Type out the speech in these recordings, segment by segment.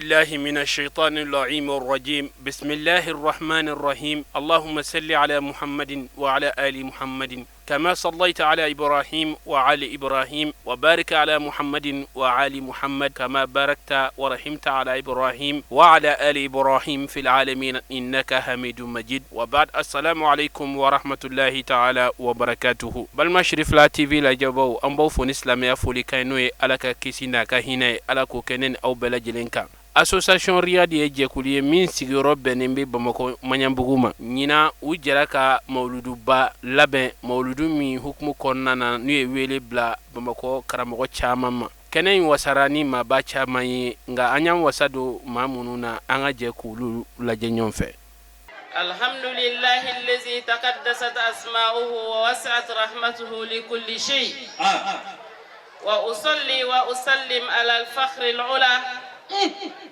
بالله من الشيطان اللعين الرجيم بسم الله الرحمن الرحيم اللهم صل على محمد وعلى آل محمد كما صليت على إبراهيم وعلى إبراهيم وبارك على محمد وعلى محمد كما باركت ورحمت على إبراهيم وعلى آل إبراهيم في العالمين إنك حميد مجيد وبعد السلام عليكم ورحمة الله تعالى وبركاته balima Cherifla TV lajɛbaw an b'aw fo ni silamɛya folikan ye n'o ye Ala ka kisi n'a ka hinɛ ye Ala k'o kɛ ne ni aw bɛɛ lajɛlen kan Association Riyad ye jɛkulu ye min sigiyɔrɔ bɛnnen bɛ Bamakɔ Maɲanbugu ma ɲinan u jɛra ka mawuluduba labɛn mawuludu min hukumu kɔnɔna na n'u ye wele bila Bamakɔ karamɔgɔ caman ma kɛnɛ in wasara ni maaba caman ye nka an y'an wasa don maa minnu na an ka jɛ k'olu lajɛ ɲɔgɔn fɛ الحمد لله الذي تقدست أسماؤه ووسعت رحمته لكل شيء وأصلي وأسلم على الفخر العلا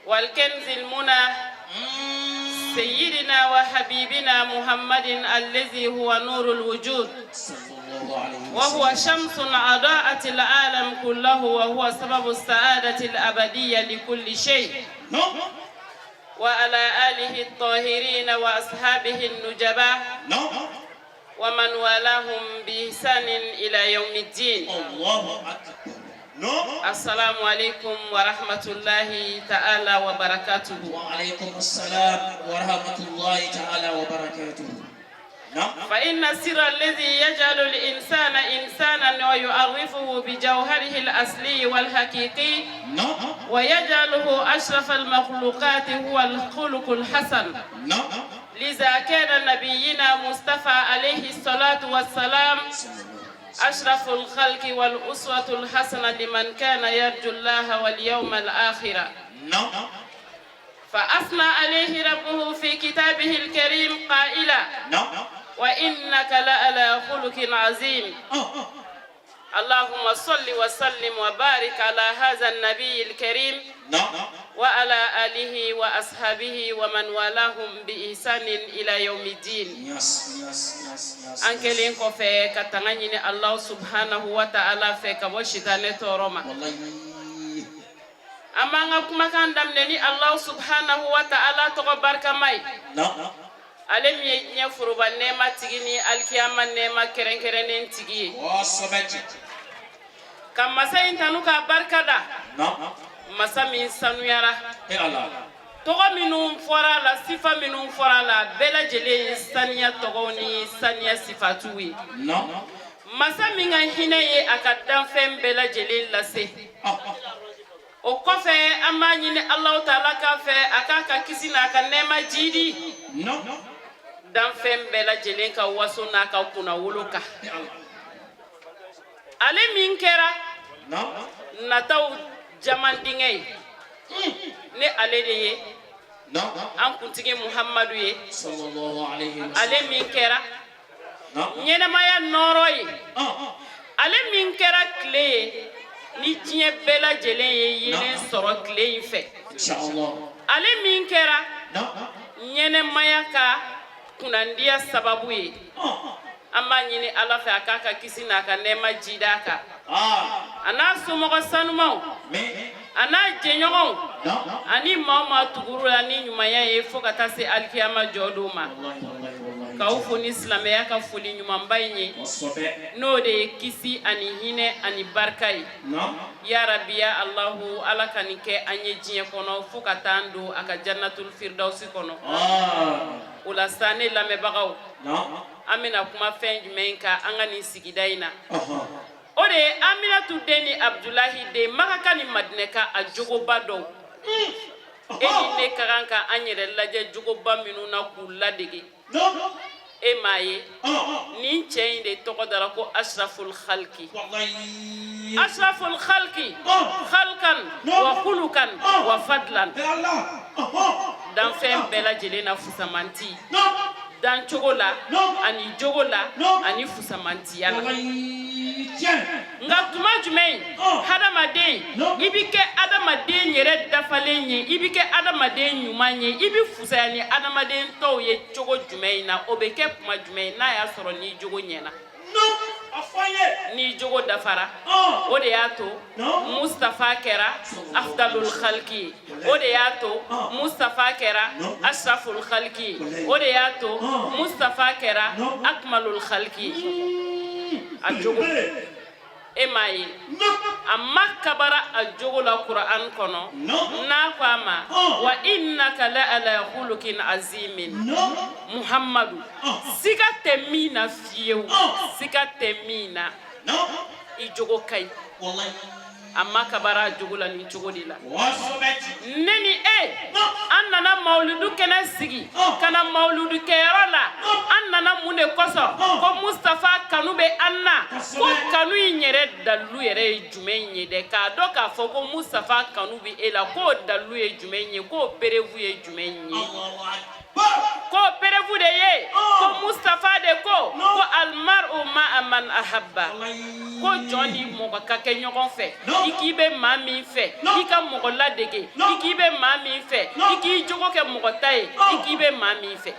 والكنز المنى سيدنا وحبيبنا محمد الذي هو نور الوجود وهو شمس أضاءت العالم كله وهو سبب السعادة الأبدية لكل شيء وعلى آله الطاهرين وأصحابه النجباء ومن والاهم بإحسان إلى يوم الدين الله أكبر السلام عليكم ورحمة الله تعالى وبركاته وعليكم السلام ورحمة الله تعالى وبركاته نعم فإن السر الذي يجعل الإنسان إنسانا ويعرفه بجوهره الأصلي والحقيقي ويجعله أشرف المخلوقات هو الخلق الحسن لذا كان نبينا مصطفى عليه الصلاة والسلام أشرف الخلق والأسوة الحسنة لمن كان يرجو الله واليوم الآخر فأثنى عليه ربه في كتابه الكريم قائلا وإنك لعلى خلق عظيم اللهم صل وسلم وبارك على هذا النبي الكريم وعلى آله وأصحابه ومن والاهم بإحسان إلى يوم الدين An kɛlen kɔfɛ ka tanga ɲini Allah subhanahu wa ta'ala fɛ ka bɔ sitanɛ tɔɔrɔ ma an b'an ka kumakan daminɛ ni Allah subhanahu wa ta'ala tɔgɔ barikama ye ale min ye diɲɛ foroba nɛɛma tigi ni alikiyama nɛɛma kɛrɛnkɛrɛnnen tigi ye ka masa in tanu k'a barika da masa min sanuyara tɔgɔ minnu fɔra a la sifa minnu fɔra a la a bɛɛ lajɛlen ye saniya tɔgɔw ni saniya sifatuw ye masa min ka hinɛ ye a ka danfɛn bɛɛ lajɛlen lase o kɔfɛ an b'a ɲini alahu taala k'a fɛ a k'a ka kisi n'a ka nɛɛma jidi danfɛn bɛɛ lajɛlen ka waso n'a ka kunnawolo kan ale min kɛra nataw jaman denkɛ ye ni ale de ye an kuntigi muhamadu ye ale min kɛra ɲɛnamaya nɔɔrɔ ye ale min kɛra tile ye ni diɲɛ bɛɛ lajɛlen ye yeelen sɔrɔ tile in fɛ ale min kɛra ɲɛnamaya ka kunnandiya sababu ye an b'a ɲini ala fɛ a k'a ka kisi n'a ka nɛɛma jida a kan a n'a somɔgɔ sanumaw a n'a jɛɲɔgɔnw ani maa o maa tugur'u la ni ɲumanya ye fo ka taa se alikiyama jɔ don ma k'aw fo ni silamɛya ka foli ɲumanba in ye n'o de ye kisi ani hinɛ ani barika ye ya rabi ya alahu ala ka nin kɛ an ye diɲɛ kɔnɔ fo ka taa an don a ka jannatul firidawusi kɔnɔ o la sa ne lamɛnbagaw an bɛna kuma fɛn jumɛn kan an ka nin sigida in na o de ye aminatu den ni abudulahi den makaka ni madinɛka a jogoba dɔw e ni ne ka kan ka an yɛrɛ lajɛ jogoba minnu na k'u ladege e m'a ye nin cɛ in de tɔgɔ dara ko ashraful khalki ashraful khalki khalkan wa khulukan wa fadlan danfɛn bɛɛ lajɛlen na fusamanti dancogo la ani jogo la ani fusamantiya la nka tuma jumɛn hadamaden i bɛ kɛ adamaden yɛrɛ dafalen ye i bɛ kɛ adamaden ɲuman ye i bɛ fusaya ni adamaden tɔw ye cogo jumɛn in na o bɛ kɛ kuma jumɛn n'a y'a sɔrɔ n'i jogo ɲɛna N'i jogo dafara, o de y'a to Mustafa kɛra afdalul khalki ye, o de y'a to Mustafa kɛra ashraful khalki ye, o de y'a to Mustafa kɛra akmalul khalki ye. A jogo, e m'a ye, a ma kabara a jogo la Qur'an kɔnɔ n'a ko a ma wa innaka la ala khuluqin azimin. Muhammadu, siga tɛ min na fiyewu, siga tɛ min na, i jogo ka ɲi. A ma kabara a jogo la nin cogo de la. Ne ni e, an nana mawuludu kɛnɛ sigi ka na mawuludu kɛyɔrɔ la. An nana mun de kosɔn? Ko Mustafa kanu bɛ an na. Ko kanu in yɛrɛ dalilu yɛrɛ ye jumɛn ye dɛ? K'a dɔn k'a fɔ ko Mustafa kanu bɛ e la, k'o dalilu ye jumɛn ye? K'o preuve ye jumɛn ye? Ko preuve de ye ko Mustafa de ko ko almaru ma'a man ahabba, ko jɔn ni mɔgɔ ka kɛ ɲɔgɔn fɛ. I k'i bɛ maa min fɛ, i ka mɔgɔ ladege. I k'i bɛ maa min fɛ, i k'i jogo kɛ mɔgɔ ta ye. I k'i bɛ maa min fɛ,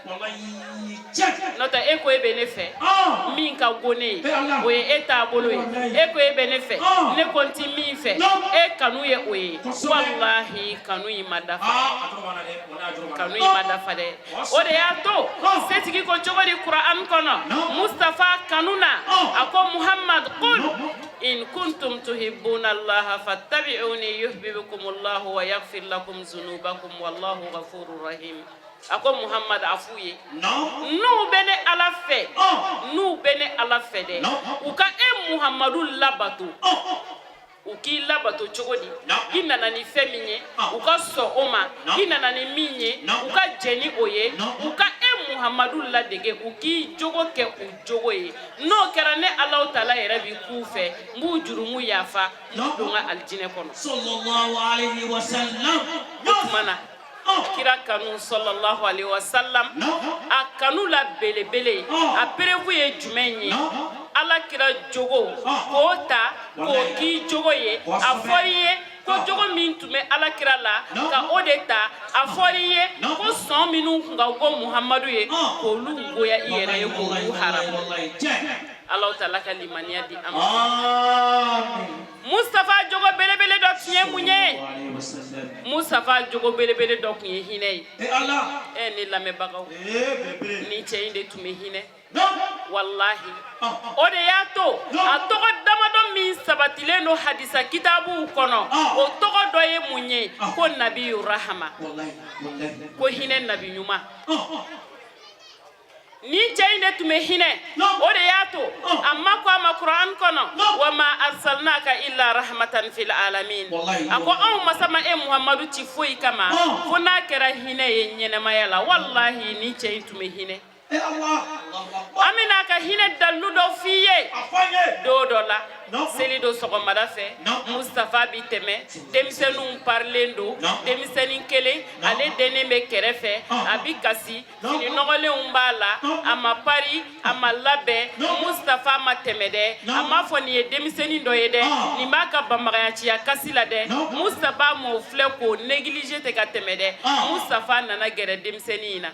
n'o tɛ e ko e bɛ ne fɛ, min ka go ne ye, o ye e taabolo ye. E ko e bɛ ne fɛ, ne ko n ti min fɛ, e kanu ye o ye. Walahi, kanu in ma dafa, kanu in ma dafa dɛ. O de y'a to setigi ko cogo di Kuran kɔnɔ Mustafa kanu na? A ko Muhammad, qul in kuntum tuhibbuna Allaha fattabi'uni yuhibbukum Allahu wa yaghfir lakum zunubakum wallahu ghafurur rahim. A ko Muhammad, a f'u ye, n'u bɛ ne Ala fɛ, n'u bɛ ne Ala fɛ dɛ, u ka e Muhammadu labato. U k'i labato cogo di? I nana ni fɛn min ye, u ka sɔn o ma. I nana ni min ye, u ka jɛn ni o ye. U ka e Muhamadu ladege, u k'i jogo kɛ u jogo ye. N'o kɛra, ne Alahu taala yɛrɛ bi k'u fɛ, n b'u jurumu yafa, n b'u don n ka alijinɛ kɔnɔ. O tuma na, kira kanu sallallahu alaihi wasallam, a kanu la belebele, a preuve ye jumɛn ye? Ala kira jogo, k'o ta k'o k'i jogo ye. A fɔr'i ye ko jogo min tun bɛ ala kira la, ka o de ta. A fɔr'i ye ko sɔn minnu tun ka go Muhamadu ye, k'olu goya i yɛrɛ ye, k'olu haramu. Alahu taala ka limaniya di an ma. Mustafa jogo belebele dɔ tun ye mun ye? Mustafa jogo belebele dɔ tun ye hinɛ ye. E ne lamɛnbagaw, ni cɛ in de tun bɛ hinɛ, walahi. O de y'a to a tɔgɔ damadɔ min sabatilen don hadisa kitabuw kɔnɔ, o tɔgɔ dɔ ye mun ye? Ko nabiyu rahama, ko hinɛ nabi ɲuman. Nin cɛ in de tun bɛ hinɛ. O de y'a to a ma ko a ma Kuran kɔnɔ wa ma arsalnaka illa rahmatan fil alamin. A ko anw masa ma e Muhamadu ci foyi kama fo n'a kɛra hinɛ ye ɲɛnɛmaya la. Walahi, nin cɛ in tun bɛ hinɛ. An bɛna a ka hinɛ dalilu dɔ f'i ye. Don dɔ la, seli don sɔgɔmada fɛ, Mustafa bi tɛmɛ, denmisɛnninw parilen don. Denmisɛnnin kelen, ale dennen bɛ kɛrɛfɛ, a bi kasi, fini nɔgɔlenw b'a la, a ma pari, a ma labɛn. Mustafa ma tɛmɛ dɛ, a m'a fɔ nin ye denmisɛnnin dɔ ye dɛ, nin b'a ka banbaganciya kasi la dɛ. Mustafa m'o filɛ k'o négliger tɛ ka tɛmɛ dɛ. Mustafa nana gɛrɛ denmisɛnnin in na.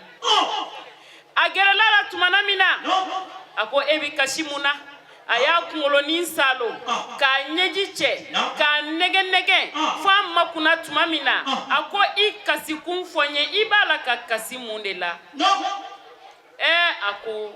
A gɛrɛla la tumana min na, a ko e bɛ kasi mun na? A y'a kunkolonin salo k'a ɲɛji cɛ k'a nɛgɛ nɛgɛ fo a makunna tuma min na, a ko i kasikun fɔ n ye, i b'a la ka kasi mun de la? Ɛɛ, a ko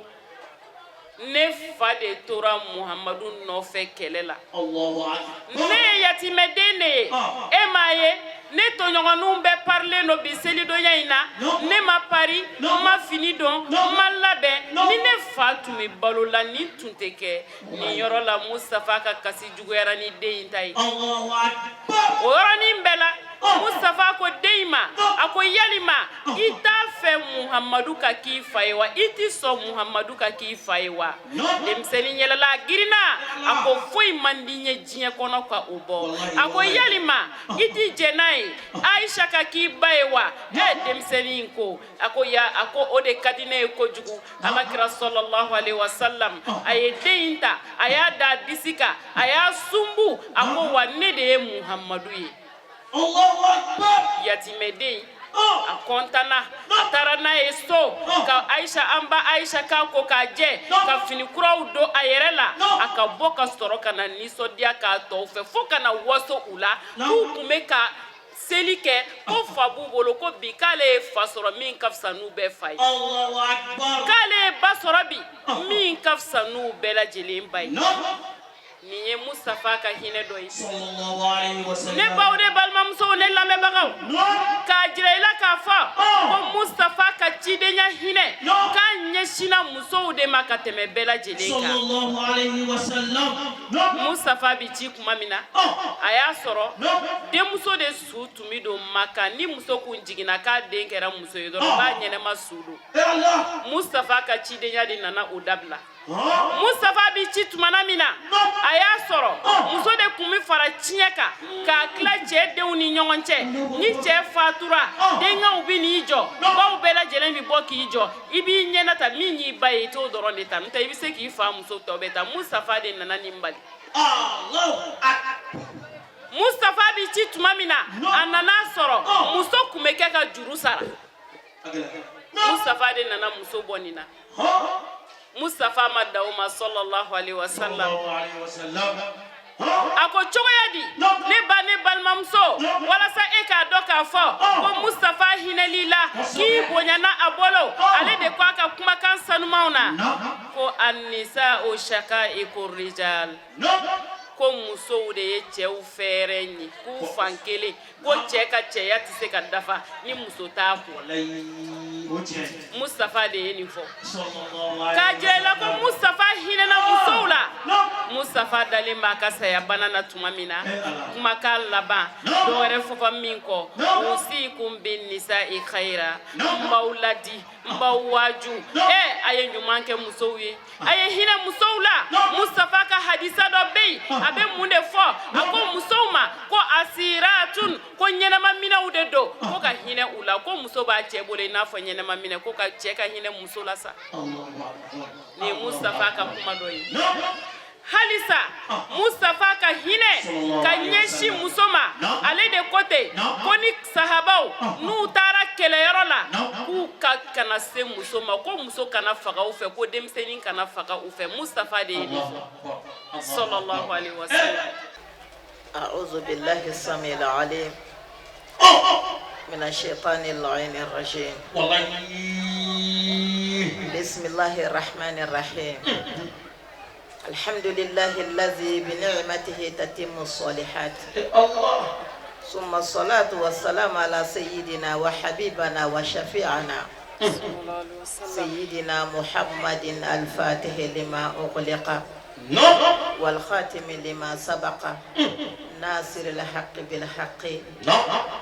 ne fa de tora Muhamadu nɔfɛ kɛlɛ la, ne ye yatimɛden de ye. E m'a ye, ne tɔɲɔgɔnninw bɛɛ parilen don bi selidonya in na, ne ma pari, n ma fini don, n ma labɛn. Ni ne fa tun bɛ balo la, nin tun tɛ kɛ. Nin yɔrɔ la, Mustafa ka kasi juguyara ni den in ta ye. O yɔrɔnin bɛɛ la, Mustafa ko den in ma, a ko yalima i t'a fɛ Muhamadu ka k'i fa ye wa? I t'i sɔn Muhamadu ka k'i fa ye wa? Denmisɛnnin yɛlɛla, a girinna, a ko foyi man di n ye diɲɛ kɔnɔ ka o bɔ. A ko yalima i t'i jɛn n'a ye Aisha ka k'i ba ye wa? Ɛ, denmisɛnnin in ko, a ko ya, a ko o de ka di ne ye kojugu. Alakira sallallahu alaihi wasallam, a ye den in ta, a y'a da disi kan, a y'a sunbu, a ko wa ne de ye Muhamadu ye. Yatimɛden. A kɔntanna, a taara n'a ye so ka Ayisa, an ba Ayisa k'a ko k'a jɛ, ka fini kuraw don a yɛrɛ la, a ka bɔ ka sɔrɔ ka na nisɔndiya k'a tɔw fɛ, fo ka na waso u la k'u tun bɛ ka seli kɛ ko fa b'u bolo, ko bi k'ale ye fa sɔrɔ min ka fisa n'u bɛɛ fa ye, k'ale ye ba sɔrɔ bi min ka fisa n'u bɛɛ lajɛlen ba ye. Nin ye Mustafa ka hinɛ dɔ ye. Ne baw, ne balimamusow, ne lamɛnbagaw, k'a jira i la k'a fɔ ko Mustafa ka cidenya hinɛ k'a ɲɛsinna musow de ma ka tɛmɛ bɛɛ lajɛlen kan. Mustafa bi ci tuma min na, a y'a sɔrɔ denmuso de su tun bɛ don Maka. Ni muso kun jiginna k'a den kɛra muso ye dɔrɔn, b'a ɲɛnɛma su don. Mustafa ka cidenya de nana o dabila. Mustafa bi ci tumana min na, a y'a sɔrɔ muso de tun bɛ fara tiɲɛ kan k'a tila cɛ denw ni ɲɔgɔn cɛ. Ni cɛ fatura, denkɛw bɛ n'i jɔ, baw bɛɛ lajɛlen bɛ bɔ k'i jɔ. I b'i ɲɛna ta min y'i ba ye, i t'o dɔrɔn de ta, n'o tɛ i bɛ se k'i fa muso tɔ bɛɛ ta. Mustafa de nana nin bali. Mustafa bi ci tuma min na, a nana sɔrɔ muso tun bɛ kɛ ka juru sara. Mustafa de nana muso bɔ nin na. Mustafa ma da o ma, sallallahu alaihi wasallam. A ko cogoya di, ne ba, ne balimamuso, walasa e k'a dɔn k'a fɔ ko Mustafa hinɛl'i la, k'i bonyana a bolo, ale de ko a ka kumakan sanumanw na ko annisa'u shaqa'iqu rijal, ko musow de ye cɛw fɛrɛ ye, k'u fan kelen, ko cɛ ka cɛya tɛ se ka dafa ni muso t'a kun. Mustafa de ye nin fɔ k'a jira i la ko Mustafa hinɛna musow la. Mustafa dalen b'a ka saya bana na tuma min na, kumakan laban dɔwɛrɛ fɔfa min kɔ: usikum bin nisa'i khayra, n b'aw ladi, n b'aw waaju, ɛ a ye ɲuman kɛ musow ye, a ye hinɛ musow la. Mustafa ka hadisa dɔ bɛ yen, a bɛ mun de fɔ? A ko musow ma ko asiratun, ko ɲɛnama minɛw de don, ko ka hinɛ u la, ko muso b'a cɛ bolo i n'a fɔ ɲɛnama minɛ, ko ka cɛ ka hinɛ muso la sa. Nin ye Mustafa ka kuma dɔ ye. Halisa Mustafa ka hinɛ ka ɲɛsin muso ma, ale de ko ten ko ni sahabaw n'u taara kɛlɛyɔrɔ la, k'u ka kana se muso ma, ko muso kana faga u fɛ, ko denmisɛnnin kana faga u fɛ. Mustafa de ye nin fɔ, sallallahu alaihi wasallam. أعوذ بالله السميع العليم من الشيطان اللعين الرجيم. بسم الله الرحمن الرحيم. الحمد لله الذي بنعمته تتم الصالحات، ثم الصلاة والسلام على سيدنا وحبيبنا وشفيعنا سيدنا محمد الفاتح لما أغلق والخاتم لما سبق، ناصر الحق بالحق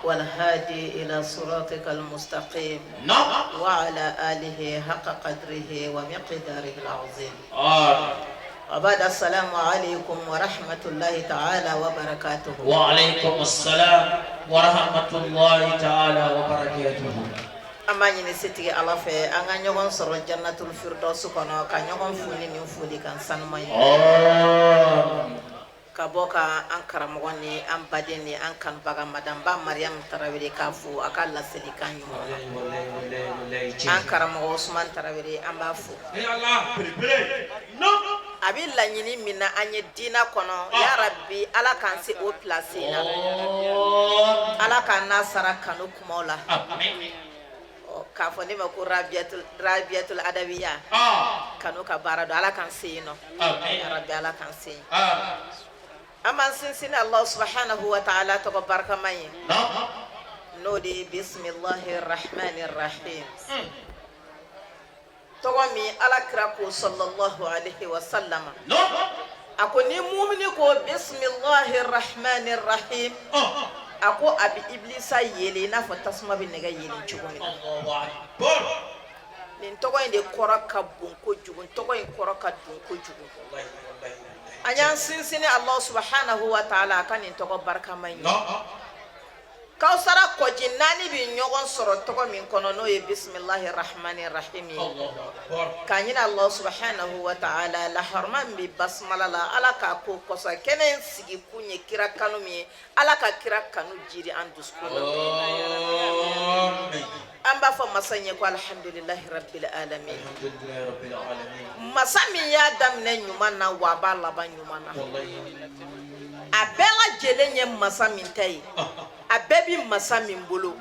والهادي إلى صراطك المستقيم، وعلى آله حق قدره ومقداره العظيم، وبعد، السلام عليكم ورحمة الله تعالى وبركاته. وعليكم السلام ورحمة الله تعالى وبركاته. An b'a ɲini setigi Ala fɛ, an ka ɲɔgɔn sɔrɔ Jannatul Firdaus kɔnɔ, ka ɲɔgɔn fo ni nin foli kan sanuma ye, ka bɔ ka an karamɔgɔ ni an baden ni an kanubaga, Madame Ba Mariam Tarawele, k'a fo a ka laselikan ɲuman na. An karamɔgɔ Usman Tarawele, an b'a fo. A bɛ laɲini min na an ye diinɛ kɔnɔ, ya Rabbi, Ala k'an se o place in na, Ala k'an n'a sara kanu kumaw la. Ɔ, k'a fɔ ne ma ko Rabiatul Rabiatul Adawiya, kanu ka baara don, Ala k'an se yen nɔ, ya Rabbi, Ala k'an se yen. An b'an sinsin Allah subhanahu wa ta'ala tɔgɔ barikama ye, n'o de ye bisimilahi rahmani rahim, tɔgɔ min Ala kira ko sallallahu alaihi wa sallama, a ko ni mumini ko bisimilahi rahmani rahim, a ko a bɛ ibilisa yelen i n'a fɔ tasuma bɛ nɛgɛ yelen cogo min na. Nin tɔgɔ in de kɔrɔ ka bon kojugu, tɔgɔ in kɔrɔ ka don kojugu. An y'an sinsin Allah subhanahu wa ta'ala a ka nin tɔgɔ barikama in ye. Kawusara kɔji naani bɛ ɲɔgɔn sɔrɔ tɔgɔ min kɔnɔ, n'o ye bisimilahi rahmani rahim ye, k'a ɲini Allah subhanahu wa ta'ala la hɔrɔma min bɛ basimala la, Ala k'a ko kɔsɔn kɛnɛ in sigi kun ye kira kanu min ye, Ala ka kira kanu jiri an dusukun na. An b'a fɔ masa in ye ko alhamdulilahi rabbil alamin, masa min y'a daminɛ ɲuman na, wa a b'a laban ɲuman na. A bɛɛ lajɛlen ye masa min ta ye, a bɛɛ bi masa min bolo,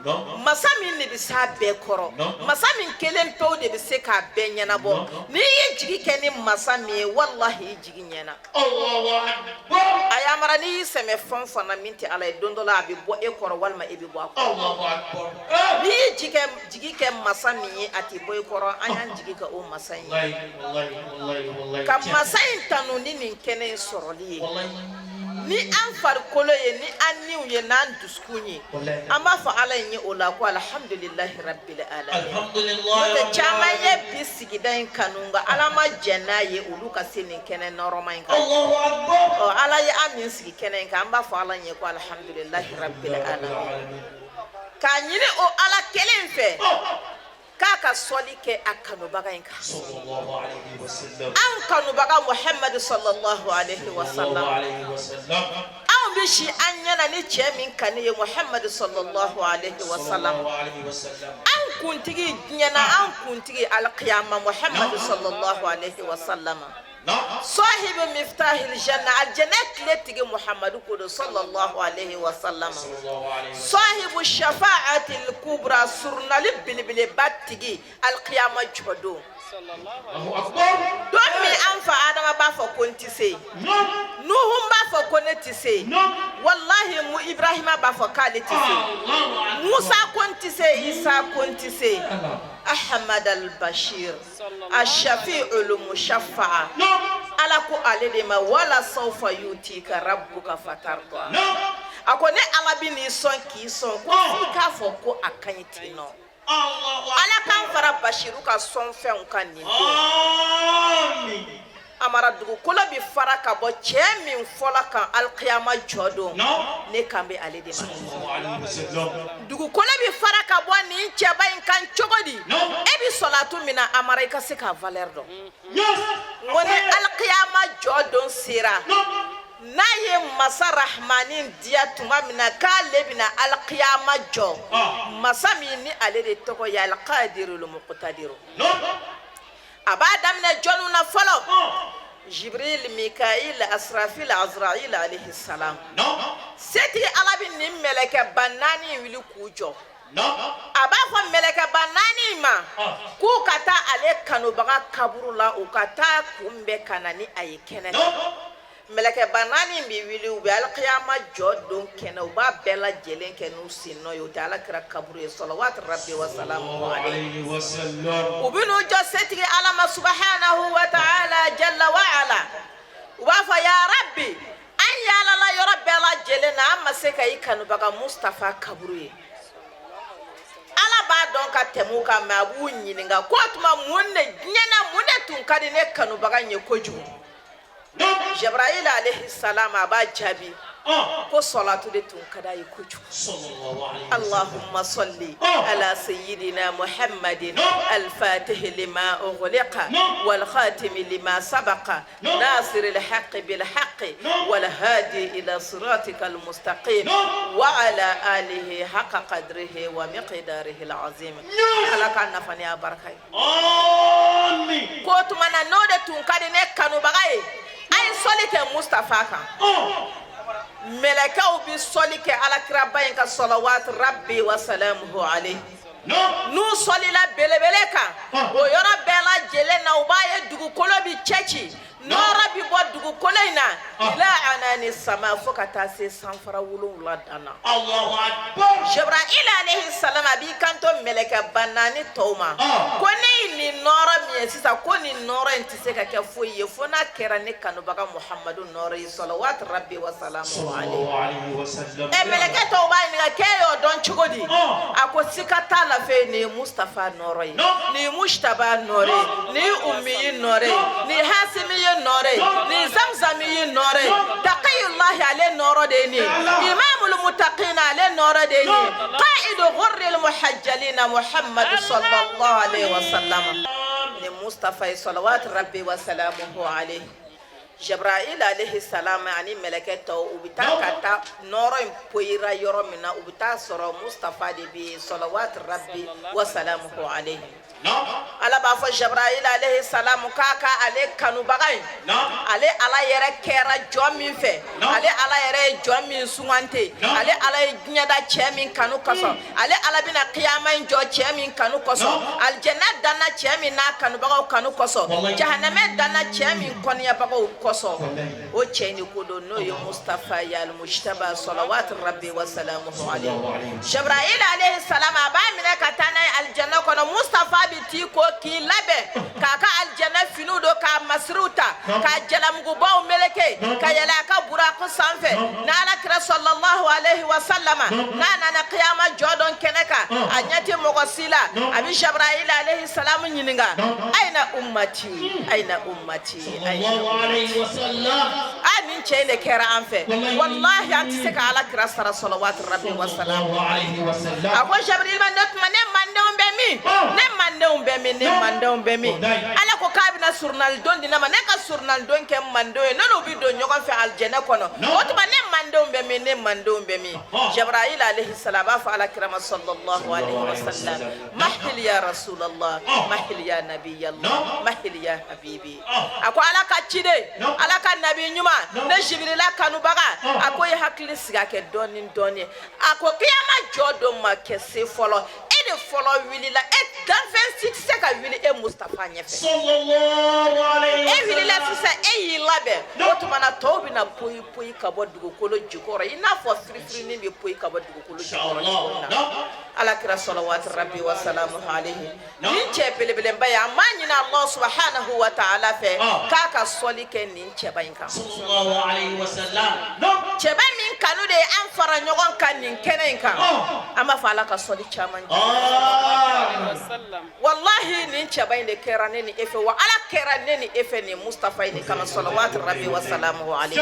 masa min de bɛ s'a bɛɛ kɔrɔ, masa min kelen pewu de bɛ se k'a bɛɛ ɲɛnabɔ. N'i ye jigi kɛ ni masa min ye, walahi, i jigi ɲɛna. A yamara, n'i y'i sɛmɛ fɛn o fɛn na min tɛ Ala ye, don dɔ la a bɛ bɔ e kɔrɔ walima e bɛ bɔ a kɔrɔ. N'i ye jigi kɛ masa min ye, a tɛ bɔ i kɔrɔ. An y'an jigi kɛ o masa in ye, ka masa in tanu ni nin kɛnɛ in sɔrɔli ye, ni an farikolo ye, ni an niw ye, n'an dusukun ye. An b'a fɔ Ala in ye o la ko alhamdulilahi rabbil alamin. N'o tɛ, caman ye bi sigida in kanu, nka Ala ma jɛn n'a ye olu ka se nin kɛnɛ nɔrɔma in kan. Ɔ, Ala ye an min sigi kɛnɛ in kan, an b'a fɔ Ala ye ko alhamdulilahi rabbil alamin, k'a ɲini o Ala kelen fɛ k'a ka sɔli kɛ a kanubaga in kan, an kanubaga Muhamadu sallallahu alaihi wa sallam. Anw bɛ si an ɲɛna ni cɛ min kanu ye, Muhamadu sallallahu alaihi wa sallam, an kuntigi diɲɛ na, an kuntigi alikiyama, Muhamadu sallallahu alaihi wa sallam, sahibu miftahil janna, aljana tile tigi Muhammadu ko don, sallallahu alaihi wa sallam, sahibu shafa'atil kubra, surnali belebeleba tigi alikiyama jɔ don. Don min an fa Adama b'a fɔ ko n tɛ se, Nuhu b'a fɔ ko ne tɛ se, walahi, mu Ibrahima b'a fɔ k'ale tɛ se, Musa ko n tɛ se, Isa ko n tɛ se, Ahmad al-Bashir ashafi'ul mushaffa'a, Ala ko ale de ma wala sawfa yutika rabbuka fatarda. A ko ne Ala bɛ n'i sɔn k'i sɔn ko f'i k'a fɔ ko a ka ɲi ten nɔ. Ala k'an fara Bashiru ka sɔnfɛnw kan nin don. Amara, dugukolo bɛ fara ka bɔ cɛ min fɔlɔ kan alikiyama jɔ don, ne kan bɛ ale de ma. Dugukolo bɛ fara ka bɔ nin cɛba in kan cogo di? E bɛ sɔlatu min na, Amara, i ka se k'a valeur dɔn. N ko ni alikiyama jɔ don sera, n'a ye masa Rahmani diya tuma min na k'ale bɛna alikiyama jɔ, masa min ni ale de tɔgɔ ye alikadirul mukutadiru, a b'a daminɛ jɔnniw na fɔlɔ? Jibril, Mikail, Asrafil, Azrail alayhi salam. Setigi Ala bɛ nin mɛlɛkɛba naani in wuli k'u jɔ. A b'a fɔ mɛlɛkɛba naani in ma k'u ka taa ale kanubaga kaburu la, u ka taa kunbɛn ka na ni a ye kɛnɛ kan. Mɛlɛkɛba naani in bɛ wuli, u bɛ alikiyama jɔ don kɛnɛ, u b'a bɛɛ lajɛlen kɛ n'u sen nɔ ye, o tɛ Ala kira kaburu ye, salawatu rabbi wa salamu alayhi. U bɛ n'u jɔ setigi Ala ma subahanahu wa ta'ala jalla wa ala, u b'a fɔ: ya Rabbi, an yaalala yɔrɔ bɛɛ lajɛlen na, an ma se ka i kanubaga Mustafa kaburu ye. Ala b'a dɔn ka tɛmɛ u kan, mɛ a b'u ɲininka ko o tuma mun de diɲɛ na, mun de tun ka di ne kanubaga in ye kojugu? Jabrayil alayhi salam, a b'a jaabi ko sɔlatu de tun ka d'a ye kojugu. Allahumma salli ala sayyidina Muhammadin al-fatih lima ughliqa wal khatim lima sabaqa nasir al-haqq bil haqq wal hadi ila siratika al-mustaqim wa ala alihi haqqa qadrihi wa miqdarihi al-azim. Ala ka nafa ni a baraka ye. Ko o tuma na n'o de tun ka di ne kanubaga ye, a ye sɔli kɛ Mustafa kan. Mɛlɛkɛw bɛ sɔli kɛ alakiraba in ka, salawat rabbi wa salamuhu alayhi. N'u sɔlila belebele kan, o yɔrɔ bɛɛ lajɛlen na, u b'a ye dugukolo bi cɛci, nɔɔrɔ bi bɔ dugukolo in na ila anani sama, fo ka taa se sanfara 7 dan na. Jibril alayhi salam, a b'i kanto mɛlɛkɛba naani tɔw ma ko ne ye nin nɔɔrɔ min ye sisan, ko nin nɔɔrɔ in tɛ se ka kɛ foyi ye fo n'a kɛra ne kanubaga Muhamadu nɔɔrɔ ye, salawat rabbi wa salamu alayhi. Ɛ, mɛlɛkɛ tɔw b'a ɲininka k'e y'o dɔn cogo di? A ko sika t'a la fɛ, nin ye Mustafa nɔɔrɔ ye, nin ye Mujtaba nɔɔrɔ ye, nin ye Ummiyi nɔɔrɔ ye, nin ye Hasimiyi nɔɔrɔ ye, nin ye Zamzamiyi nɔɔrɔ ye, Taqiyullahi ale nɔɔrɔ de ye nin ye, Imamul Mutaqina ale nɔɔrɔ. nɔɔrɔ de ye qaidu ghurril muhajjalina Muhammadu sallallahu alaihi wasallam ni Mustafa ye salawatu rabbi wa salamuhu alayhi. Jabrail alayhi salam ani mɛlɛkɛ tɔw, u bɛ taa ka taa nɔɔrɔ in poyira yɔrɔ min na, u bɛ taa sɔrɔ Mustafa de bɛ yen salawatu rabbi wa salamuhu alayhi. Ala b'a fɔ Jabrail alayhi salam k'a ka ale kanubaga in, ale Ala yɛrɛ kɛra jɔn min fɛ, ale Ala yɛrɛ ye jɔn min sugante, ale Ala ye diɲɛ da cɛ min kanu kosɔn, ale Ala bɛna kiyama in jɔ cɛ min kanu kosɔn, alijɛnɛ danna cɛ min n'a kanubagaw kanu kosɔn, jahanamɛ danna cɛ min kɔniyabagaw kosɔn, o cɛ in de ko don, n'o ye Mustafa ye al-Mujtaba salawatu rabbi wa salamuhu alayhi. Jabrail alayhi salam a b'a minɛ ka taa n'a ye alijɛnɛ kɔnɔ. Mustafa bɛ t'i ko k'i labɛn k'a ka alijɛnɛ finiw don, k'a masiriw ta, k'a jalamugubaw meleke, ka yɛlɛ a ka buraku sanfɛ. N'Ala kira sallallahu alayhi wa sallama n'a nana kiyama jɔ dɔn kɛnɛ kan, a ɲɛ tɛ mɔgɔ si la, a bɛ Jabrail alayhi salam ɲininka: ayina ummati, ayina ummati, ayina ummati? A nin cɛ in de kɛra an fɛ, walahi an tɛ se ka Ala kira sara salawatu rabbi wa salam. A ko Jabril ma: ne tuma ne mandenw bɛ min? Ne mandenw bɛ min? Ne mandenw bɛ min? Ala ko k'a bɛna surunalidon di ne ma, ne ka surunalidon kɛ mandenw ye, ne n'u bɛ don ɲɔgɔn fɛ alijɛnɛ kɔnɔ. O tuma ne mandenw bɛ min? Ne mandenw bɛ min? Jabrail alayhi salam b'a fɔ Ala kira ma sallallahu alayhi wa sallam: mahil ya rasulallah, mahil ya nabiyallah, mahil ya habibi. A ko Ala ka ciden, Ala ka nabi ɲuman, ne Jibirila kanubaga, a ko i hakili sigi, a kɛ dɔɔni dɔɔni. A ko kiyama jɔ don ma kɛ se fɔlɔ, e de fɔlɔ wulila, e danfɛn si tɛ se ka wuli e Mustafa ɲɛfɛ. E wulila sisan, e y'i labɛn, o tuma na tɔw bɛna poyi poyi ka bɔ dugukolo jukɔrɔ, i n'a fɔ firifirinin bɛ poyi ka bɔ dugukolo jukɔrɔ cogo min na. Ala kira salawatu rabbi wa salamuhu alayhi, nin cɛ belebeleba ye, an b'a ɲini Allah subhanahu wa ta'ala fɛ k'a ka sɔli kɛ nin cɛba in kan, cɛba min kanu de ye an fara ɲɔgɔn kan nin kɛnɛ in kan. An b'a fɔ Ala ka sɔli caman di. Wallahi nin cɛba in de kɛra ne ni e fɛ, wa Ala kɛra ne ni e fɛ nin Mustafa in de kama salawatu rabbi wa salamuhu alayhi.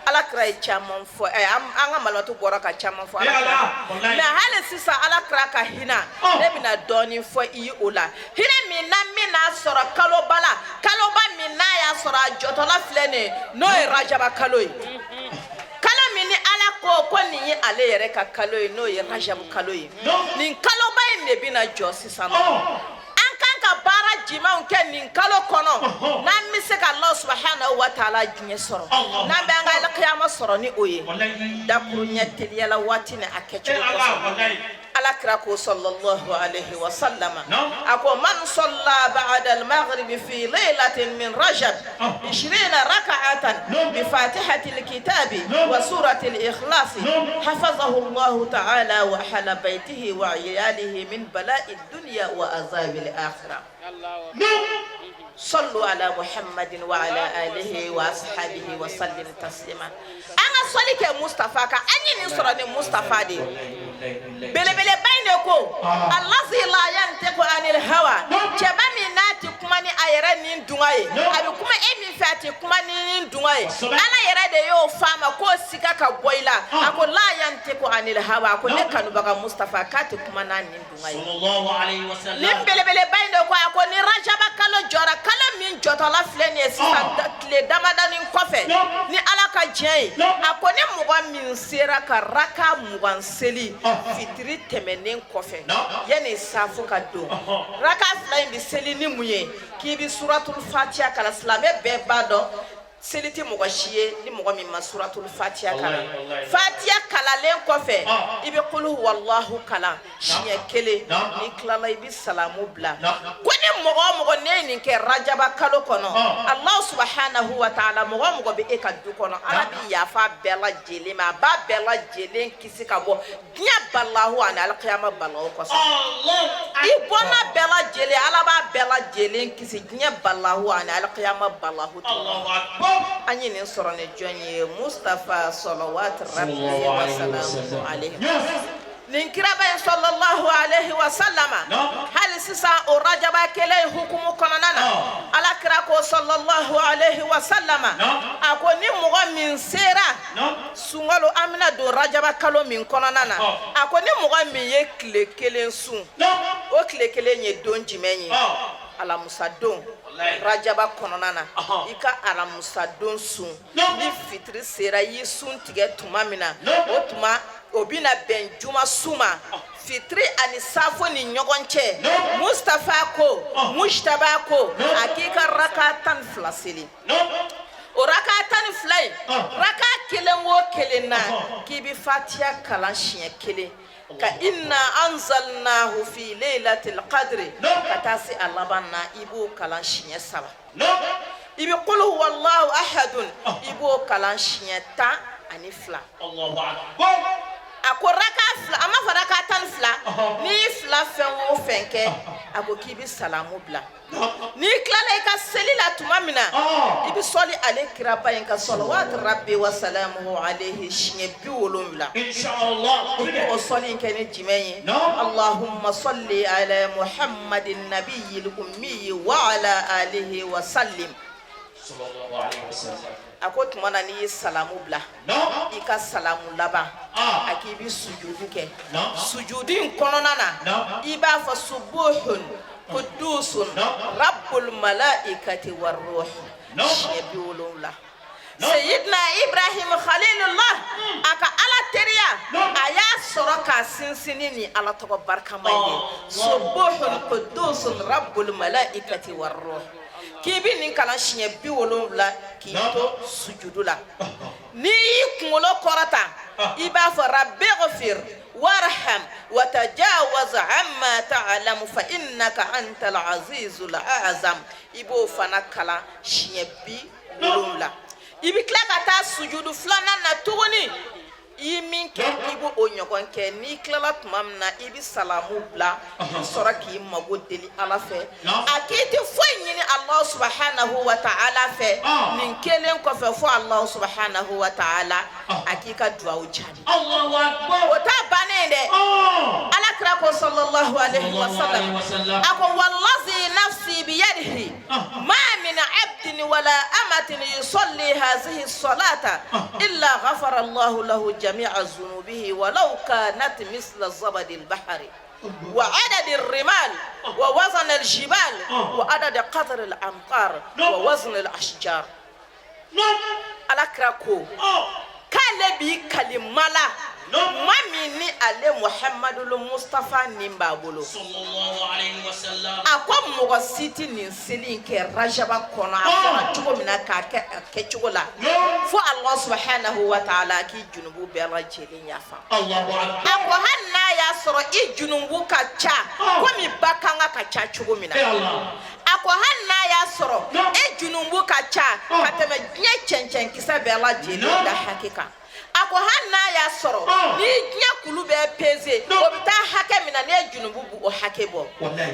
Ala kira ye caman fɔ, an ka malimatu bɔra ka caman fɔ Ala kira, mais hali sisan Ala kira ka hinɛ, ne bɛna dɔɔnin fɔ i ye o la. Hinɛ min na min n'a sɔrɔ kaloba la, kaloba min n'a y'a sɔrɔ a jɔtɔla filɛ nin ye, n'o ye Rajaba kalo ye, kalo min ni Ala ko nin ye ale yɛrɛ ka kalo ye, n'o ye Rajabu kalo ye. Nin kaloba in de bɛna jɔ sisan nɔ. An kan ka baara jumɛnw kɛ nin kalo kɔnɔ n'an bɛ se ka Allah subahanahu wa taala diɲɛ sɔrɔ, n'an bɛ an ka alakiyama sɔrɔ ni o ye? Dakuru ɲɛ teliyala waati ni a kɛcogo kosɔn. Ala kira ko sallallahu alayhi wa sallama, a ko: man salla ba'da al-maghribi fi laylatin min rajab 20 raka'atan bi fatihati al-kitabi wa surati al-ikhlas, hafazahu Allah ta'ala wa ahla baytihi wa iyalihi min bala'i dunya wa azabi al-akhirah. Sallu ala Muhammadin wa ala alihi wa ashabihi wa sallim taslima. An ka sɔli kɛ Mustafa kan. An ye nin sɔrɔ ni Mustafa de ye. Belebeleba in de ko allazi la yantiqu anil hawa, cɛba min n'a tɛ kuma ni a yɛrɛ ni dunga ye, a bɛ kuma e min fɛ, a tɛ kuma ni ni dunga ye. Ala yɛrɛ de y'o f'a ma k'o sika ka bɔ i la. A ko la yantiqu anil hawa, a ko ne kanubaga Mustafa k'a tɛ kuma n'a ni dunga ye. Nin belebeleba in de ko, a ko ni Rajaba kalo jɔra, kalo min jɔtɔla filɛ nin ye sisan, tile damadɔnin kɔfɛ ni Ala ka diɲɛ ye, a ko ni mɔgɔ min sera ka raka 20 seli fitiri tɛmɛnen kɔfɛ yanni safo ka don, raka fila in bɛ seli ni mun ye? K'i bɛ suratul fatiha kalan. Silamɛ bɛɛ b'a dɔn seli tɛ mɔgɔ si ye ni mɔgɔ min ma suratul fatiha kalan. Fatiha kalanlen kɔfɛ, i bɛ kulu wallahu kalan siɲɛ kelen. N'i tilala, i bɛ salamu bila. Ko ni mɔgɔ o mɔgɔ ne ye nin kɛ Rajaba kalo kɔnɔ, Allah subahanahu wa taala, mɔgɔ o mɔgɔ bɛ e ka du kɔnɔ, Ala bɛ yafa bɛɛ lajɛlen ma, a b'a bɛɛ lajɛlen kisi ka bɔ diɲɛ balahu ani alikiyama balahu kosɔn. I bɔnna bɛɛ lajɛlen, Ala b'a bɛɛ lajɛlen kisi diɲɛ balahu ani alikiyama balahu. An ye nin sɔrɔ ni jɔn ye? Mustafa salawatu rabbi wa salamu alayhi. Nin kiraba in sallallahu alaihi wa sallama, hali sisan o rajaba kelen hukumu kɔnɔna na, ala kira ko sallallahu alaihi wa sallama, a ko ni mɔgɔ min sera sunkalo, an bɛna don rajaba kalo min kɔnɔna na, a ko ni mɔgɔ min ye tile kelen sun, o tile kelen ye don jumɛn ye? Alamusa don. Rajaba kɔnɔna na, i ka alamusa don sun. Ni fitiri sera, i y'i sun tigɛ tuma min na, o tuma o bɛna bɛn juma su ma. Fitiri ani safo ni ɲɔgɔn cɛ, Mustafa ko, Mujtaba ko, a k'i ka raka 12 seli. O raka 12 in, raka kelen o kelen na, k'i bɛ fatiya kalan siɲɛ kelen, ka inna anzalnahu fi laylatil qadri ka taa se a laban na, i b'o kalan siɲɛ 3. I bɛ qul huwallahu ahadun, i b'o kalan siɲɛ 12. A ko raka 2, a ma fɔ raka 12, n'i ye 2 fɛn o fɛn kɛ, a ko k'i bɛ salamu bila. N'i tilala i ka seli la tuma min na, i bɛ sɔli ale kiraba in ka salawatu rabbi wa salamuhu alayhi siɲɛ 70. I bɛ o sɔli in kɛ ni jumɛn ye? Allahumma salli ala muhammadin nabiyil ummiyi wa ala alihi wa sallim. A ko tuma na n'i ye salamu bila, i ka salamu laban, a k'i bɛ sujudu kɛ. Sujudu in kɔnɔna na, i b'a fɔ subuhun qudusun rabbul malaikati war ruh siɲɛ 70. Seyidina Ibrahim Khalilullah, a ka ala teriya, a y'a sɔrɔ k'a sinsin ni ala tɔgɔ barikama in ye, subuhun qudusun rabbul malaikati war ruh. K'i bɛ nin kalan siɲɛ 70 k'i to sujudu la. N'i y'i kunkolo kɔrɔta, i b'a fɔ rabbi ghfir warham wa tajawaz amma ta'lamu fa innaka antal azizul azam. I b'o fana kalan siɲɛ 70. I bɛ tila ka taa sujudu filanan na tuguni. I ye min kɛ, i b'o o ɲɔgɔn kɛ. N'i tilala tuma min na, i bɛ salamu bila, i bɛ sɔrɔ k'i mago deli ala fɛ. A k'i tɛ foyi ɲini Allah subahanahu wa ta'ala fɛ nin kelen kɔfɛ fo Allah subahanahu wa ta'ala a k'i ka duwawu jaabi. O t'a bannen dɛ. Ala kira ko sallallahu alaihi wa sallam, a ko wallazi nafsi biyadihi ma min abdin wala amatin yusalli hazihi salata illa ghafara Allahu lahu jami'a zunubihi walau kanat misla zabadil bahri wa adad ar-rimal wa wazn al-jibal wa adad qatr al-amtar wa wazn al-ashjar. Ala kira ko k'ale b'i kalima la maa min ni ale Muhamadul Mustafa nin b'a bolo, a ko mɔgɔ si tɛ nin seli in kɛ rajaba kɔnɔ a fɔra cogo min na k'a kɛ a kɛcogo la, fo Allah subahanahu wa ta'ala k'i junubu bɛɛ lajɛlen yafa. A ko hali n'a y'a sɔrɔ i junubu ka ca komi ba kanga ka ca cogo min na, a ko hali n'a y'a sɔrɔ e junubu ka ca ka tɛmɛ diɲɛ cɛncɛnkisɛ bɛɛ lajɛlen da hakɛ kan, a ko hali n'a y'a sɔrɔ ni diɲɛ kulu bɛɛ peze, o bɛ taa hakɛ min na, n'e junubu b'o hakɛ bɔ.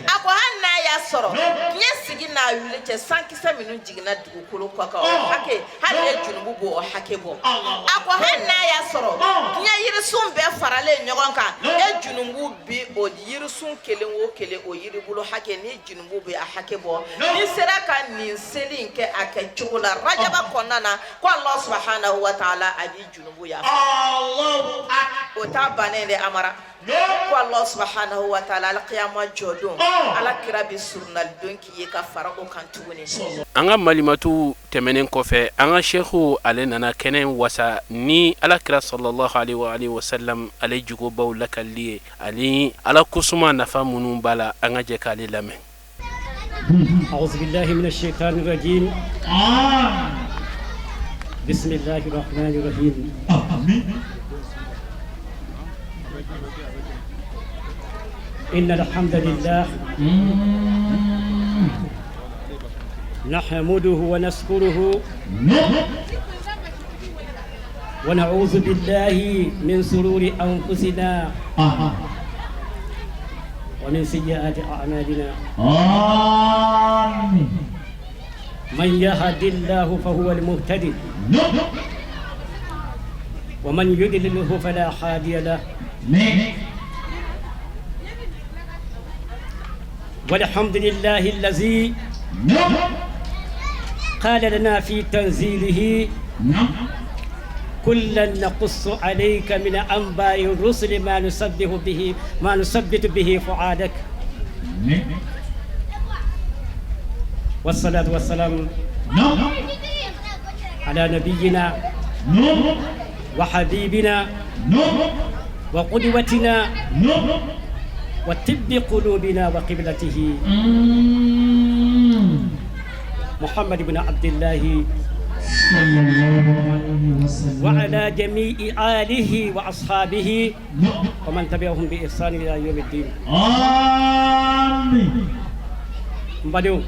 A ko hali n'a y'a sɔrɔ diɲɛ sigi n'a wuli cɛ, sankisɛ minnu jiginna dugukolo kɔ kan, o hakɛ, hali n'e junubu b'o hakɛ bɔ. A ko hali n'a y'a sɔrɔ diɲɛ yirisun bɛɛ faralen ɲɔgɔn kan, e junubu bi o yirisun kelen o kelen o yiribulu hakɛ, ni junubu bɛ a hakɛ bɔ. N'i sera ka nin seli in kɛ a kɛ cogo la rajaba kɔnɔna na, ko Allah subahanahu wa ta'ala a b'i junubu yafa. O t'a bannen dɛ, Amara. Ko Allah subahanahu wa ta'ala alakiyama jɔ don, ala kira bɛ surunali don k'i ye ka fara o kan tuguni. An ka malimatu tɛmɛnen kɔfɛ, an ka seku ale nana kɛnɛ wasa ni ala kira sallallahu alaihi wa sallam ale jugubaw lakali ye ani ala kosuma nafa minnu b'a la. An ka jɛ k'ale lamɛn. أعوذ بالله من الشيطان الرجيم. بسم الله الرحمن الرحيم. إن الحمد لله نحمده ونشكره ونعوذ بالله من شرور أنفسنا ومن سيئات أعمالنا. من يهد الله فهو المهتدي ومن يضلله فلا هادي له. والحمد لله الذي قال لنا في تنزيله كلا نقص عليك من أنباء الرسل ما نثبت به فؤادك. والصلاة والسلام على نبينا وحبيبنا وقدوتنا وطب قلوبنا وقبلته محمد بن عبد الله صلى الله عليه وسلم وعلى جميع آله وأصحابه ومن تبعهم بإحسان إلى يوم الدين. آمين. N badenw,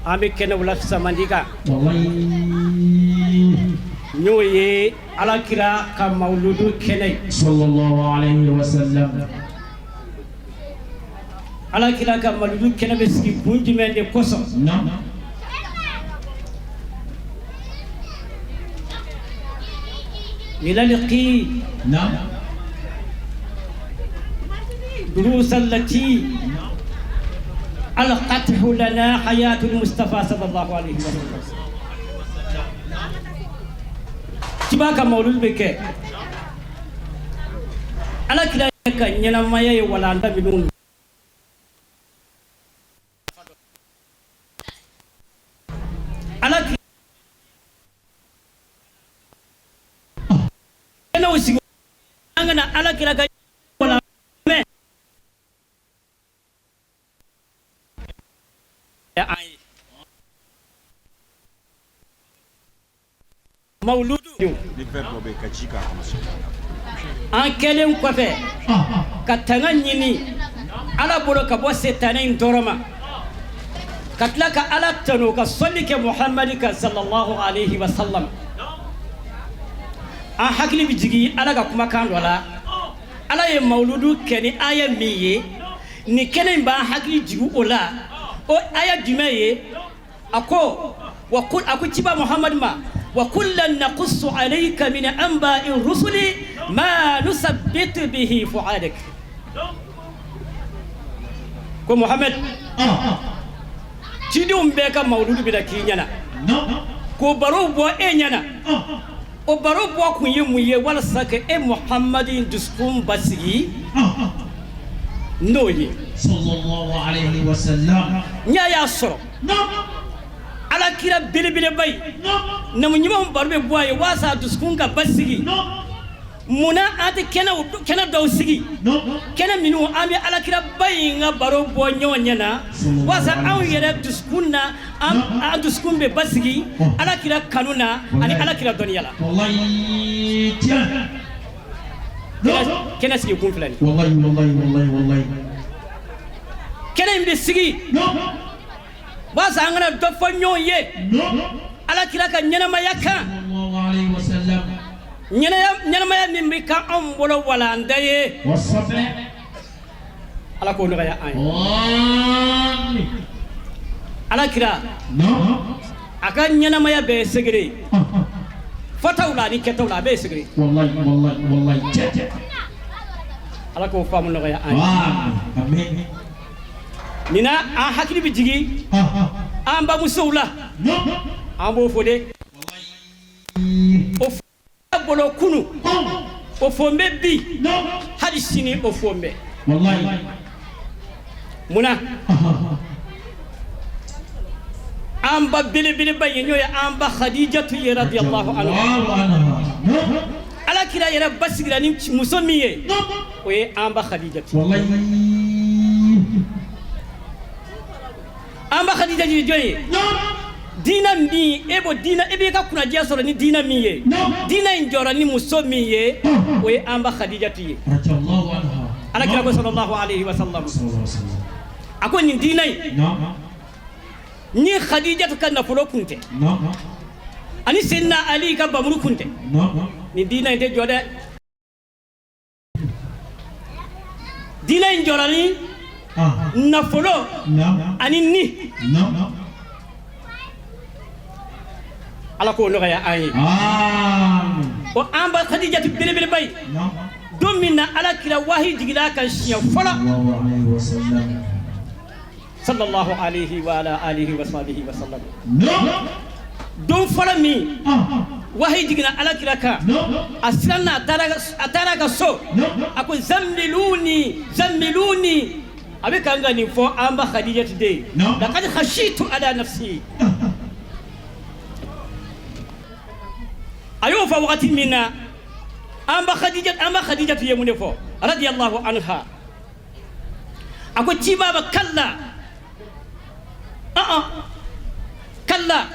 an bɛ kɛnɛw la samandika n'o ye Alakira ka mawuludu kɛnɛ ye. صلى الله عليه وسلم. Alakira ka mawuludu kɛnɛ bɛ sigi kun jumɛn de kosɔn? لنلقي دروس التي ألقته لنا حياة المصطفى صلى الله عليه وسلم. Ciba ka mawulud bɛ kɛ Alakira ka ɲɛnamaya ye walanda minnu Alakira kɛnɛw sigi an kana Alakira ka wala mɛn an ye mawuludu. Ni verre dɔ bɛ yen ka ji k'a kɔnɔ. An kɛlen kɔfɛ ka tanga ɲini Ala bolo ka bɔ setanɛ in tɔɔrɔ ma, ka tila ka Ala tanu, ka sɔli kɛ Muhamadi kan sallallahu alaihi wa sallam, an hakili bɛ jigin Ala ka kumakan dɔ la. Ala ye mawuludu kɛ ni aya min ye, nin kɛnɛ in b'an hakili jigin o la. O aya jumɛn ye? A ko wa kul, a ko ciba Muhamadu ma: wa kullan naqussu alayka min anba'i rusuli ma nusabbitu bihi fu'adak. Ko Muhamad, cidenw bɛɛ ka mawuludu bɛna k'i ɲɛna k'o baro bɔ e ɲɛna. O baro bɔ kun ye mun ye? Walasa ka e Muhamadi dusukun basigi n'o ye. صلى الله عليه وسلم. N y'a sɔrɔ Alakira belebeleba ye, namu ɲumanw baro bɛ bɔ a ye walasa a dusukun ka basigi. Munna an tɛ kɛnɛ dɔw sigi, kɛnɛ minnu an bɛ Alakiraba in ka baro bɔ ɲɔgɔn ɲɛna, walasa anw yɛrɛ dusukun na, an dusukun bɛ basigi Alakira kanu na ani Alakira dɔnniya la? Wallahi tiɲɛ. Kɛnɛ sigi kun filɛ nin. Wallahi wallahi wallahi wallahi. Kɛnɛ in bɛ sigi walasa an kana dɔ fɔ ɲɔgɔn ye Alakira ka ɲɛnamaya kan. صلى الله عليه وسلم. Ɲɛnamaya min bɛ ka anw bolo walanda ye. والصفع. Ala k'o nɔgɔya an ye. آمين. Alakira a ka ɲɛnamaya bɛɛ ye segere ye, fɔtaw la ani kɛtaw la, a bɛɛ ye segere ye. Wallahi wallahi wallahi tiɲɛ. Ala k'o faamu nɔgɔya an ye. آمين. Nin na, an hakili bɛ jigin an bamusow la. An b'o fɔ de, o fɔ bolo kunu, o fɔ n bɛ bi, hali sini o fɔ n bɛ. Wallahi. Munna an ba belebeleba ye, n'o ye an ba Khadijatu ye radiyallahu anha. الله عنها. Alakira yɛrɛ basigira ni muso min ye, o ye an ba Khadijatu. Wallahi. An ba Khadijatu ye jɔn ye? Diina min e b'o diina, e b'i ka kunnadiya sɔrɔ ni diina min ye, diina in jɔra ni muso min ye, o ye an ba Khadijatu ye. رضي الله عنها. Alakira ko sallallahu alaihi wa sallam, صلى الله عليه وسلم. a ko nin diina in, ni Khadijatu ka nafolo kun tɛ ani Seydina Ali ka bamuru kun tɛ, nin diina in tɛ jɔ dɛ. Diina in jɔra ni nafolo ani ni. Ala k'o nɔgɔya an ye. آمين. O an ba Khadijatu belebeleba ye, don Don min na Ala kira wahi jiginna a kan siɲɛ fɔlɔ, sallallahu alayhi wa ala alihi wa sahbihi wa sallam, don fɔlɔ min wahi jiginna Ala kira kan, a siranna, a taara a ka so, a ko: "Zammiluni, zammiluni." A bɛ kan ka nin fɔ an ba Khadijatu de ye: "Laqad khashitu ala nafsi." A y'o fɔ wagati min na, an ba Khadijatu ye mun de fɔ? Radiyallahu anha, a ko ciba ma: "Kalla, kalla,